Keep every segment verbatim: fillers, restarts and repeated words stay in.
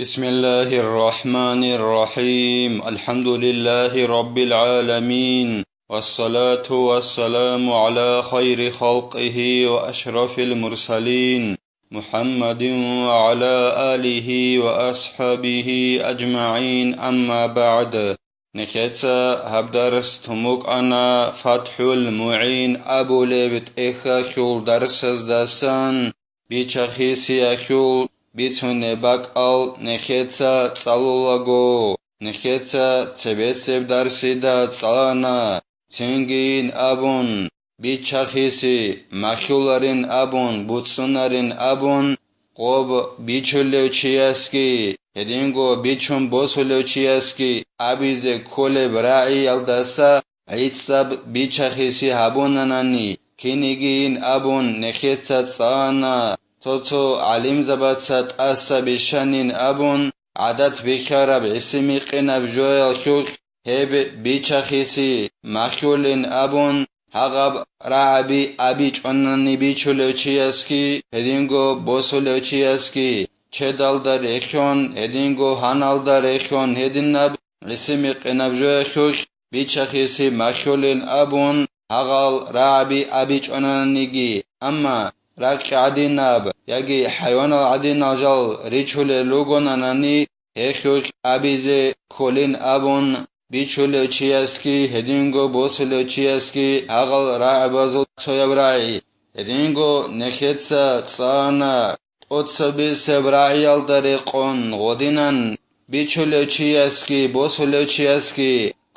بسم الله الرحمن الرحيم. الحمد لله رب العالمين. والصلاة والسلام على خير خلقه وأشرف المرسلين، محمد وعلى آله وأصحابه أجمعين، أما بعد. Нехеца гьаб дарс тумукъана ФатхӀул МугӀин абулеб тӀехьалъул дарсаздасан, бичахисиялъул бицунеб бакӀал нехеца цӀалулаго, нехеца цебесеб дарсида цӀалана, цинги ин абун, бичахиси махьуларин абун, буцӀцӀунарин абун, гъоб бичулев чиясги, гьединго бичун босулев чиясги абизе кколеб рагӀиялдаса гӀицӀаб бичахиси гьабунанани, кинигийин абун нехеца цӀана, цо-цо гӀалимзабаца тӀаса бищанин абун, гӀадат бихьараб гӀиси-микъинаб жоялъулъ гьеб бичахиси махьулин абун, гьагъаб рагӀаби абичӀонани бичулев чиясги, гьединго босулев чиясги, чедалда рехьон, гьединго гьаналда рехьон гьединаб гӀиси-микъинаб жоялъулъ бичахиси махьулин абун, гьагъал рагӀаби абичӀонаниги, амма ракь гӀадинаб яги хӀайванал гӀадинал жал ричулел ругонанани, гьелъулъ абизе кколин абун, бичулев чиясги, гьединго босулев чиясги гьагъал рагӀабазул цояб рагӀи, гьединго нехеца цӀана, тӀоцебесеб рагӀиялда рекъон гъодинан, бичулев чиясги, босулев чиясги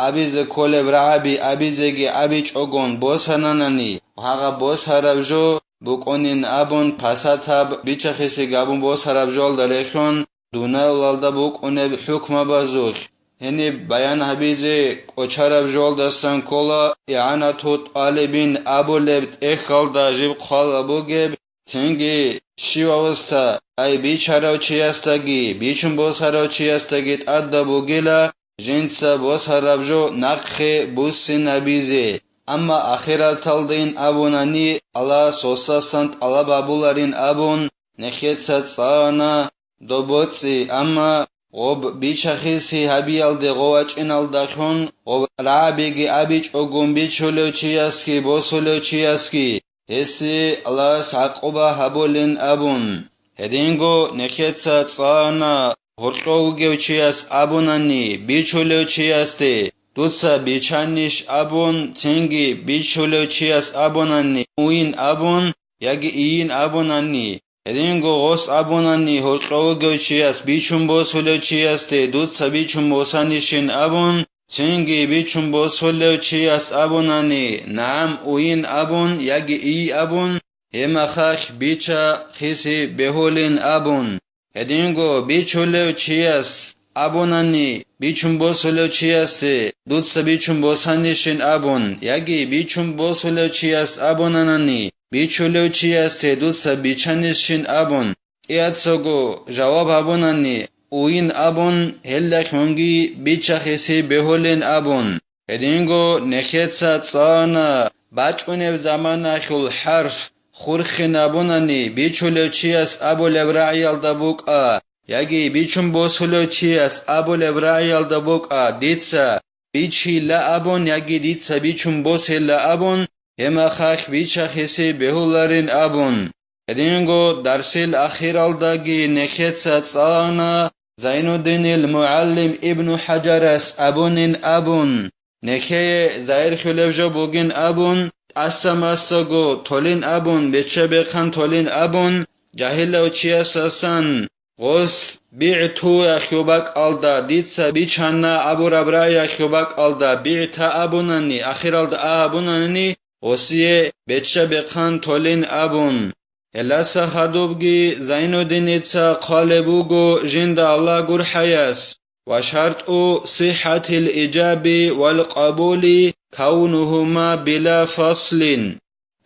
абизе кколеб рагӀаби абизеги абичӀогон босананани, гьагъаб босараб жо букӀунин абун, пасатаб бичахиси габун босараб жоялда релълъун, дуниялалда букӀунеб хӀукмабазулъ гьениб баян гьабизе кӀочараб жоялдасан ккола ИгӀанату тӀалибин абулеб тӀехьалда жиб хъвала бугеб, цинги щивавасда, ай бичарав чиясдаги, бичун босарав чиясдаги тӀадаб бугила, жинца босараб жо нахъе буссинабизе, амма ахираталдин абунани, Аллагьас гъосасан тӀалаб гьабуларин абун, нехеца цӀана, доб боцӀи, амма гъоб бичахиси гьабиялде гъов вачӀиналдалъун гъоб рагӀабиги абичӀогун бичулев чиясги босулев чиясги, гьесие Аллагьас гӀакъуба гьабулин абун. Гьединго нехеца цӀана гьоркьов вугев чияс абунани, бичулев чиясде, дуца бичанищ абун, цинги бичулев чияс абунани, уйин абун, яги ийин абунани, гьединго гъос абунани, гьоркьов вугев чияс бичун босулев чиясде, дуца бичун босанищин абун, цинги бичун босулев чияс абунани, нагӀам, уйин абун яги ий абун, гьеб мехалъ бича-хиси бегьулин абун. Гьединго бичулев чияс абунани, бичун босулев чиясе, дуца бичун босанищин абун, яги бичун босулев чияс абунанани, бичулев чиясе, дуца бичанищин абун, кӀияцаго жаваб гьабунани, уйин абун, гьелдалъунги бича-хиси бегьулин абун. Гьединго нехеца цӀана бачӀунеб заманаялъул хӀарф хурхинабунани, бичулев чияс абулеб рагӀиялда букӀа, яги бичун босулев чияс абулеб рагӀиялда букӀа, дица бичила абун, яги дица бичун босила абун, гьеб мехалъ бича-хиси бегьуларин абун. Гьединго дарсил ахиралдаги нехеца цӀана Зайнуддинил мугӀалим Ибну ХӀажарас абунин абун, нехее загьирлъулеб жо бугин абун, тӀаса-масаго толин абун, бечча-бехъан толин абун, жагьилав чиясасан, гъос бигӀтуялъул бакӀалда, дица бичана абураб рагӀиялъул бакӀалда бигӀта абунани, ахиралда а абунани, гъосие бечча-бехъан толин абун. Гьелдаса хадубги Зайнуддиница хъвалеб буго жинда Аллагь гурхӀаяс: «Ва шартӀу сиххӀатил ижаби вал къабули кавнугьума била фаслин».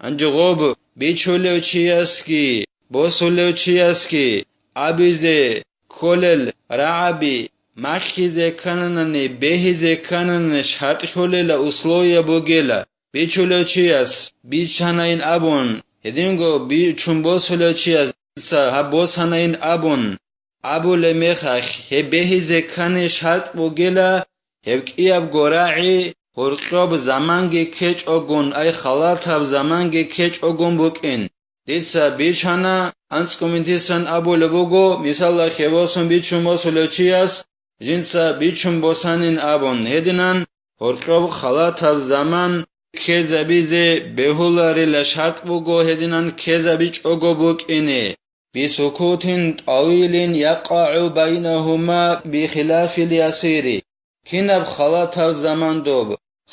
Гьанже гъоб бичулев чиясги, босулев чиясги абизе кколел рагӀаби махьизе ккананани, бегьизе ккананани шартӀлъулела условие бугила. Бичулев чияс бичанайин абун, гьединго бичун босулев чияс гьаб босанайин абун, абулеб мехалъ, гьеб бегьизе ккани шартӀ бугила, гьеб кӀиябго рагӀи гьоркьоб заманги ккечӀогун, ай халатаб заманги ккечӀогун букӀин. Дица бичана, анцӀго минутисан абулеб буго, мисалда, хебосун бичун босулев чияс, жинца бичун босанин абун, гьединан гьоркьоб халатаб заман ккезабизе бегьуларила, шартӀ буго гьединан ккезабичӀого букӀине. بسكوت طويل يقع بينهما بخلاف اليسير. Кинаб халатаб заман доб,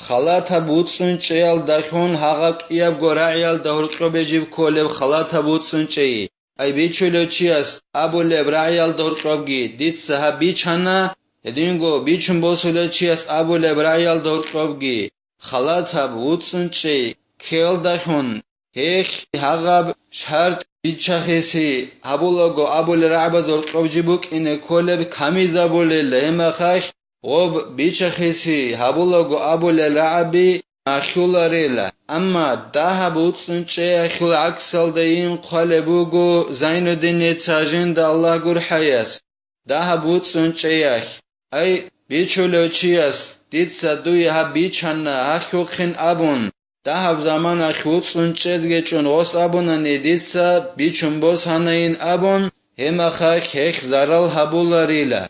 халатаб вуцӀцӀун чӀеялдалъун гьагъаб кӀиябго рагӀиялда гьоркьобе жиб кколеб халатаб вуцӀцӀун чӀей. Ай бичулев чияс абулеб рагӀиялда гьоркьобги дица гьаб бичана, гьединго бичун босулев чияс абулеб рагӀиялда гьоркьобги, халатаб вуцӀцӀун чӀей ккеялдалъун, гьелъ гьагъаб шартӀ бичахиси гьабулаго абулел рагӀабаз гьоркьоб жиб букӀине кколеб камизабулел, гьеб мехалъ гъоб бичахиси гьабулаго абулел рагӀаби махьуларила. Амма дагьаб вуцӀцӀун чӀеялъул гӀаксалдайин хъвалеб буго Зайнуддиница, жинда Аллагь гурхӀаяс. Дагьаб вуцӀцӀун чӀеялъ, ай, бичулев чияс, дица дуе гьаб бичана гьалъухъин абун, дагьаб заманалъ вуцӀцӀун чӀезегӀан гъос абунани, дица бичун босанайин абун, гьеб мехалъ гьелъ зарал гьабуларила.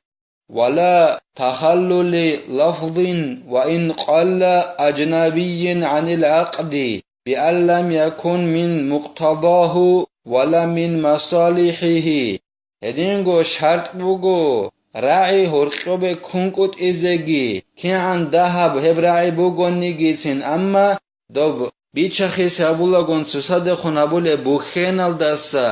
ولا تخلل لفظ وإن قل أجنبي عن العقد بأن لم يكن من مقتضاه ولا من مصالحه. Гьединго шартӀ буго, рагӀи гьоркьобе ккункӀутӀизеги, кигӀан дагьаб гьеб рагӀи бугонигицин, амма доб бичахиси гьабулагун цоцадехун гьабулеб бухьеналдаса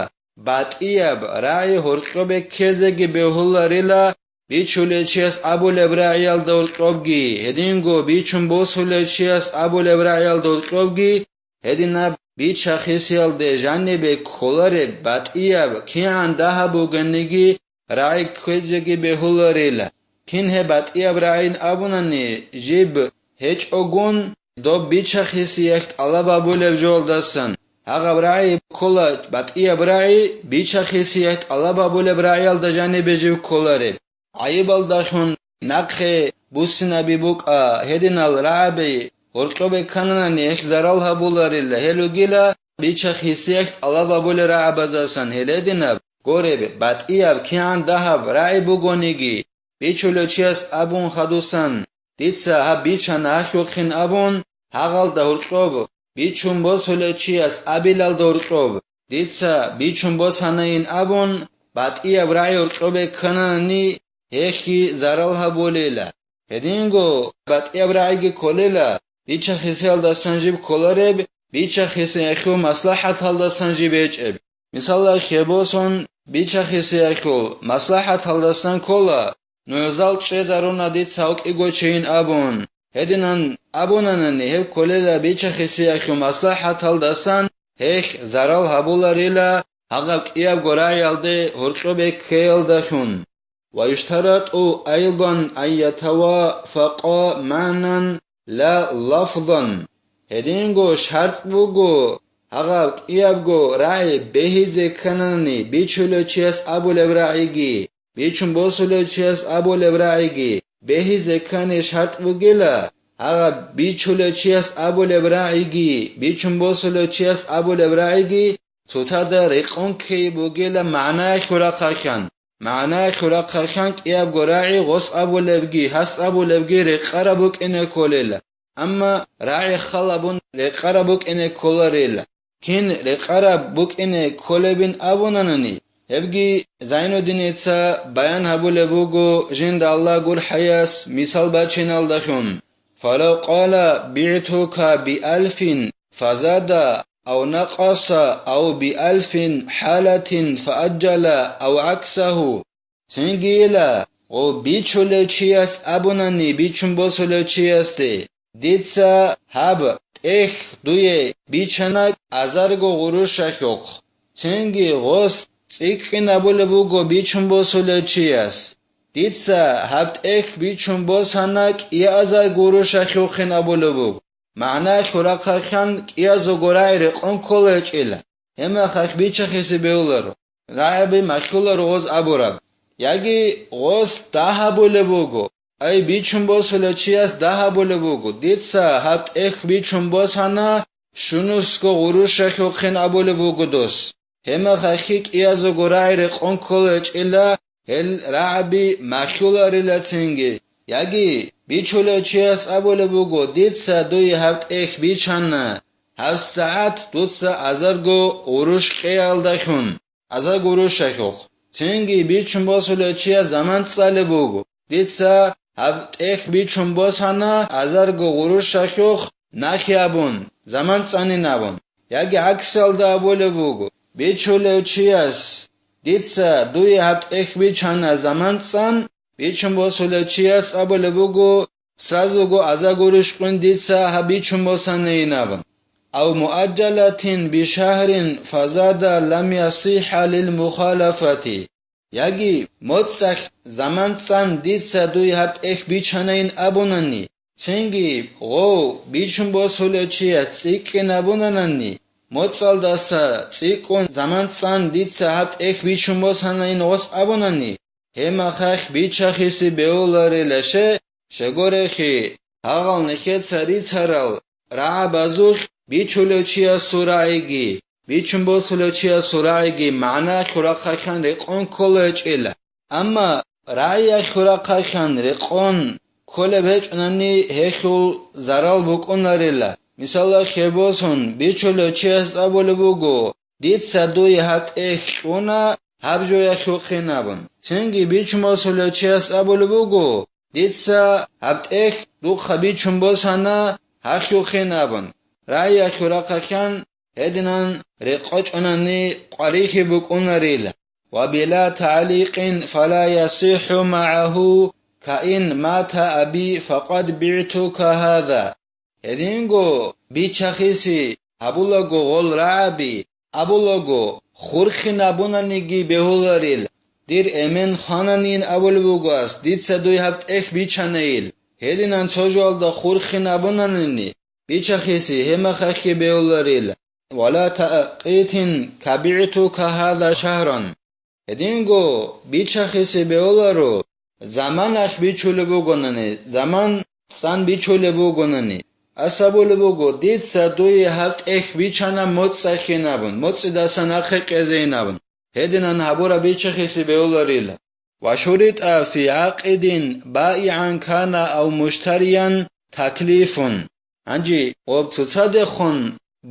батӀияб рагӀи гьоркьобе ккезеги бегьуларила, бичулев чияс абулеб рагӀиялда гьоркьобги, гьединго бичун босулев чияс абулеб рагӀиялда гьоркьобги, гьединаб бичахисиялде жанибе кколареб батӀияб кигӀан дагьаб бугониги рагӀи ккезеги бегьуларила. Кин гьеб батӀияб рагӀин абунани, жиб гьечӀогун, доб бичахисиялъ тӀалаб гьабулеб жоялдасан, гьагъаб рагӀи ккола батӀияб рагӀи, бичахисиялъ тӀалаб гьабулеб рагӀиялда жанибе жиб кколареб. ГӀайибалдалъун нахъе буссинаби букӀа, гьединал рагӀаби гьоркьобе ккананани гьелъ зарал гьабуларила, гьел ругила бичахисиялъ тӀалаб гьабулел рагӀабазасан, гьел гьединаб гореб, батӀияб кигӀан дагьаб рагӀи бугониги, бичулев чияс абун хадусан, дица гьаб бичана гьалъухъин абун, гьагъалда гьоркьоб, бичун босулев чияс абилалда гьоркьоб, дица бичун босанайин абун, батӀияб рагӀи гьоркьобе ккананани, гьелъги зарал гьабулела. Гьединго батӀияб рагӀиги кколела, бичахисиялдасан жиб кколареб, бичахисиялъул маслахӀаталдасан жиб гьечӀеб. Мисалда, хебосун бичахисиялъул маслахӀаталдасан ккола, нугӀзал чӀезаруна дица гьав кӀиго чейин абун. Гьединан абунанани, гьеб кколела бичахисиялъул маслахӀаталдасан гьелъ зарал гьабуларила, гьагъаб кӀиябго рагӀиялде гьоркьобе ккеялдалъун. ويشترط أيضا أن يتوافقا معنى لا لفظا. Гьединго шартӀ буго, гьагъаб кӀиябго рагӀи бегьизе кканани, бичулев чияс абулеб рагӀиги, бичун босулев чияс абулеб рагӀиги бегьизе ккани шартӀ бугела, гьагъаб бичулев чияс абулеб рагӀиги, бичун босулев чияс абулеб рагӀиги цоцазда рекъон ккей бугела магӀнаялъул рахъалъан. МагӀнаялъул рахъалъан кӀиябго рагӀи гъос абулебги, гьас абулебги рекъараб букӀине кколела. Амма рагӀи халабун рекъараб букӀине кколарела. Кин рекъараб букӀине кколебин абунанани, гьебги Зайнуддиница баян гьабулеб буго жинда Аллагь гурхӀаяс мисал бачиналдалъун. فلو قال بعتك بألف فزاد أو نقص أو بألف حالة فأجل أو عكسه. Цинги ила, гъо, бичулев чияс абунани, бичун босулев чиясде, дица гьаб тӀехь дуе бичана азарго гъурушалъухъ. Цинги гъос цӀикӀкӀин абулеб буго бичун босулев чияс. Дица гьаб тӀехь бичун босана кӀиазар гъурушалъухъин абулеб буго. МагӀнаялъул рахъалъан кӀиязего рагӀи рекъон ккола гьечӀила. Гьеб мехалъ бичахиси бегьуларо. РагӀаби махьуларо гъоз абураб. Яги гъос дагь абулеб буго, ай, бичун босулев чияс дагь абулеб буго: «Дица гьаб тӀехь бичун босана, щунусго гъурущалъухъин», абулеб буго дос. Гьебмехалъги кӀиязего рагӀи рекъон кколечӀила, гьел рагӀаби махьуларила цинги. Яги бичулев чияс абулеб буго: «Дица дуе гьаб тӀехь бичана, гьаб сагӀат дуца азарго гъурущ кьеялдалъун, азар гъурущалъухъ». Цинги бичун босулев чияс заман цӀалеб буго: «Дица гьаб тӀехь бичун босана азарго гъурущалъухъ нахь абун, заман цӀанин абун». Яги гӀаксалда абулеб буго: «Бичулев чияс, дица дуе гьаб тӀехь бичана заман цӀан», бичун босулев чияс абулеб буго: «Сразуго азар гъурущ къуин дица гьаб бичун босанайин», абун. «Ав муаджалатин бишагьрин фазада лам ясихӀа лил мухалафати». Яги моцӀалъ заман цӀан дица дуе гьаб тӀехь бичанайин абунани, цинги гъов бичун босулев чияс цӀикӀкӀин абунанани, моцӀалдаса цӀикӀкӀун заман цӀан дица гьаб тӀехь бичун босанайин гъос абунани, гьебмехалъ бичахиси бегьуларила, щегорехи, гьагъал нехеца рицарал рагӀабазулъ бичулев чиясул рагӀиги, бичун босулев чиясул рагӀиги магӀна хьурахъалъан рекъон кколечӀила. Амма рагӀи хьурахъалъан рекъон кколеб гьечӀонани, гьелъул зарал букӀунарила. Мисалалъе босун, бичулев чияс абулеб буго: «Дица дуе гьаб тӀехь кьуна, гьаб жоялъухъин», абун. Цинги бичун босулев чияс абулеб буго: «Дица гьаб тӀехь духъа бичун босана, гьалъухъин», абун. РагӀи хьурахъалъан гьединан рекъочӀонани къварихьи букӀунарила. «Ва била тагӀликъин фала ясихӀу магӀагьу каин мата аби факъад бигӀтука гьаза». Гьединго бичахиси гьабулаго гъол рагӀаби, абулаго, хурхин абунаниги бегьуларил, дир эмен хвананин абулеб буго ас, дица дуе гьаб тӀехь бичанайил, гьединан цо жоялда хурхин абунанани, бичахиси гьебмехалъги бегьуларил, «Вала таъкъитин кабигӀтука гьаза шагьран». Гьединго бичахиси бегьуларо, заманалъ бичулеб бугонани, заман цӀан бичулеб бугонани, ас абулеб буго: «Дица дуе гьаб тӀехь бичана моцӀалъин абун, моцӀидасан нахъе кьезейин абун». Гьединан гьабураб бичахиси бегьуларила. «Ва шуритӀа фи гӀакъидин, байигӀан кана ав муштариян, таклифун». Гьанже гъоб цоцадехун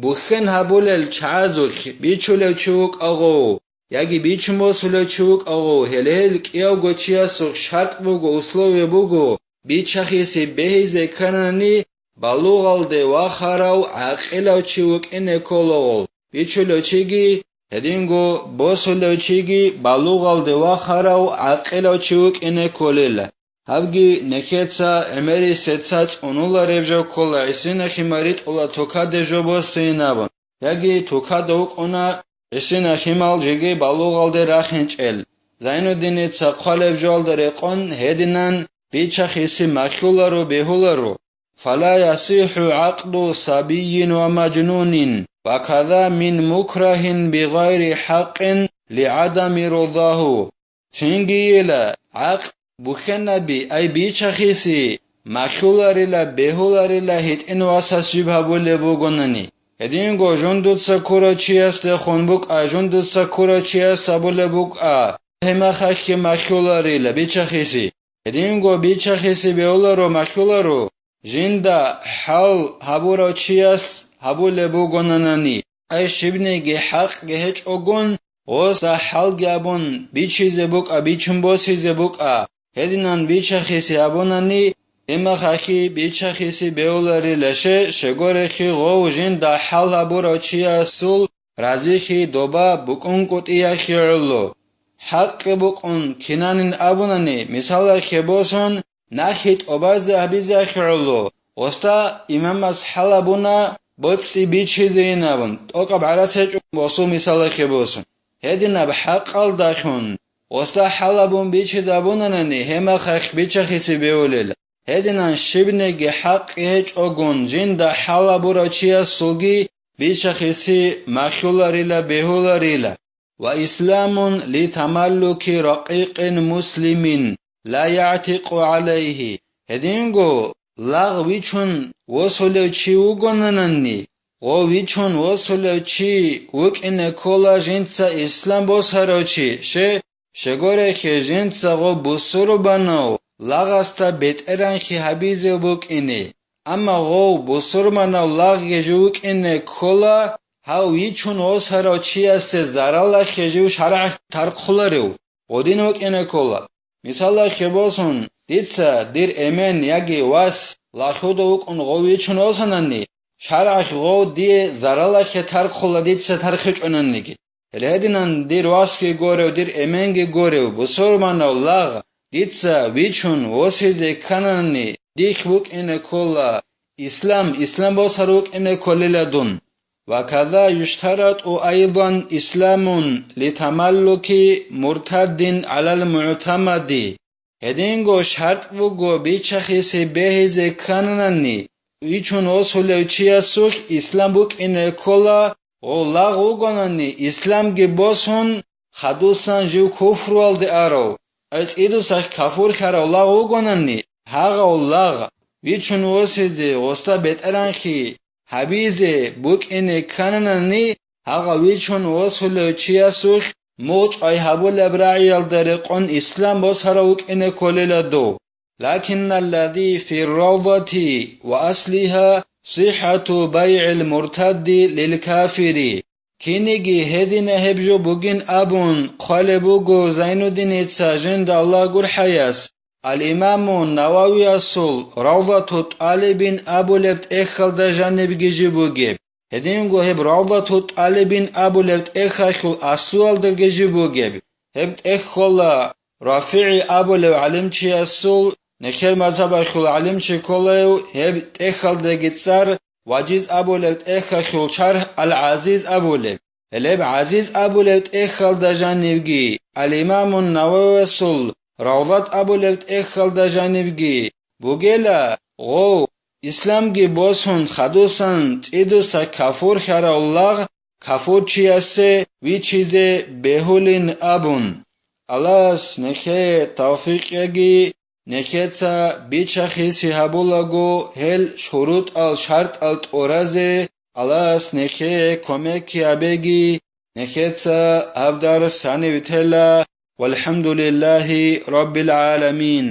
бухьен гьабулел чагӀазулъ бичулев чи вукӀа гъов, яги бичун босулев чи вукӀа гъов, гьеле гьел кӀиявго чиясухъ шартӀ буго, условие буго, бичахиси бегьизе кканани, балугъалде вахарав гӀакъилав чи вукӀине ккола гъол, бичулев чиги, гьединго босулев чиги балугъалде вахарав гӀакъилав чи вукӀине кколела. Гьабги нехеца гӀемерисеца цӀунулареб жо ккола, гӀисина химаритӀула тукаде жо босейин абун, яги тукада вукӀуна гӀисина химал жеги балугъалде рахинчӀел. Зайнуддиница хъвалеб жоялда рекъон гьединан бичахиси махьуларо бегьуларо. «Фала ясихӀу гӀакъду сабийин ва мажнунин, ва када мин мукрахин бигъайри хӀакъин лигӀадами рудагьу». Цинги йила, гӀакъ бухьенаби, ай бичахиси, махьуларила, бегьуларила гьитӀин васас жиб гьабулеб бугонани. Гьединго жундуца ккурав чиясдехун букӀа, жундуца ккурав чияс абулеб букӀа, гьемахалъги махьуларила бичахиси. Гьединго бичахиси бегьуларо, махьуларо, жинда хӀал гьабурав чияс гьабулеб бугонанани, ай щибниги хӀакъги гьечӀогун, гъосда хӀалги абун бичизе букӀа, бичун босизе букӀа, гьединан бичахиси абунани, гьемахалъги бичахиси бегьуларила, ще, щегорехи гъов жинда хӀал гьабурав чиясул разихьи доба букӀункӀутӀиялъе гӀоло. ХӀакъи букӀун кинанин абунани, мисалалъе босун, нахьи тӀобазе гьабизеялъе гӀоло, гъосда имамас хӀал гьабуна боцӀи бичизейин абун, тӀокӀаб гӀарац гьечӀо гъосул, мисалалъе босун. Гьединаб хӀакъалдалъун гъосда хӀал гьабун бичизабунанани, гьемахалъ бичахиси бегьулел. Гьединан щибниги хӀакъи гьечӀогун жинда хӀал гьабурав чиясулги бичахиси махьуларила, бегьуларила. ва исламун ли тамаллуки ракъикъин муслимин ла ягӀтикъу гӀалайгьи. Гьединго лагъ вичун восулев чи вугонанани, гъов вичун восулев чи вукӀине ккола жинца ислам босарав чи, ще, щегорехъе жинца гъов бусурбанав лагъасда бетӀергьанлъи гьабизе букӀине. Амма гъов бусурманав лагъги жив вукӀине ккола, гьав вичун восарав чиясе зараллъе жив шаргӀалъ тархъуларев гъодин вукӀине ккола. Мисалалъе босун, дица дир эмен яги вас лагълъуда вукӀун гъов вичун восанани, шаргӀалъ гъов дие зараллъе тархъула дица тархичӀонаниги. Гьеле гьединан дир васги горев, дир эменги горев, бусурманав лагъ дица вичун восизе кканани, дихъ букӀине ккола ислам, ислам босар вукӀине кколила дун. Ва каза юштарату айдан исламун ли тамаллуки муртаддин гӀалал мугӀтамади. Гьединго шартӀ буго бичахисе бегьизе ккананани, вичун восулев чиясулъ ислам букӀине ккола, гъов лагъ вугонани, исламги босун, хадусан жив куфруялде арав, цӀидусалъ кафурлъарав лагъ вугонани, гьагъав лагъ вичун восизе гъосда бетӀергьанлъи гьабизе букӀине ккананани, гьагъав вичун восулев чиясулъ мугъчӀвай гьабулеб рагӀиялда рекъон ислам босарав вукӀине кколила дов. Лакинналлази фир равдати ва аслиха сихӀату байгӀил муртадди лил кафири. Кинеги гьедина гьеб жо бугин абун хъвалеб буго Зайнуддиница, жинда Аллагь гурхӀаяс, ал-Имаму Нававиясул Равдату ТӀалибин абулеб тӀехьалда жанибги жиб бугеб. Гьединго гьеб Равдату ТӀалибин абулеб тӀехьалъул аслуялдаги жиб бугеб. Гьеб тӀехь ккола РафигӀи абулев гӀалимчиясул, нехер мазгьабалъул гӀалимчи кколев, гьеб тӀехьалдаги цӀар Важиз абулеб тӀехьалъул шархӀ ал-ГӀазиз абулеб. Гьелеб ГӀазиз абулеб тӀехьалда жанибги, ал-Имамун Нававиясул Равдат абулеб тӀехьалда жанибги бугела гъов, исламги босун хадусан цӀидуса кафурлъарав лагъ кафурчиясе вичизе бегьулин абун. Аллагьас нехее тавфикъ яги, нехеца бичахиси гьабулаго гьел шурутӀал-шартӀал тӀуразе, Аллагьас нехее кумекги гьабеги, нехеца гьаб дарс гьанив тела. ВалхӀамдулиллагьи раббил гӀаламин.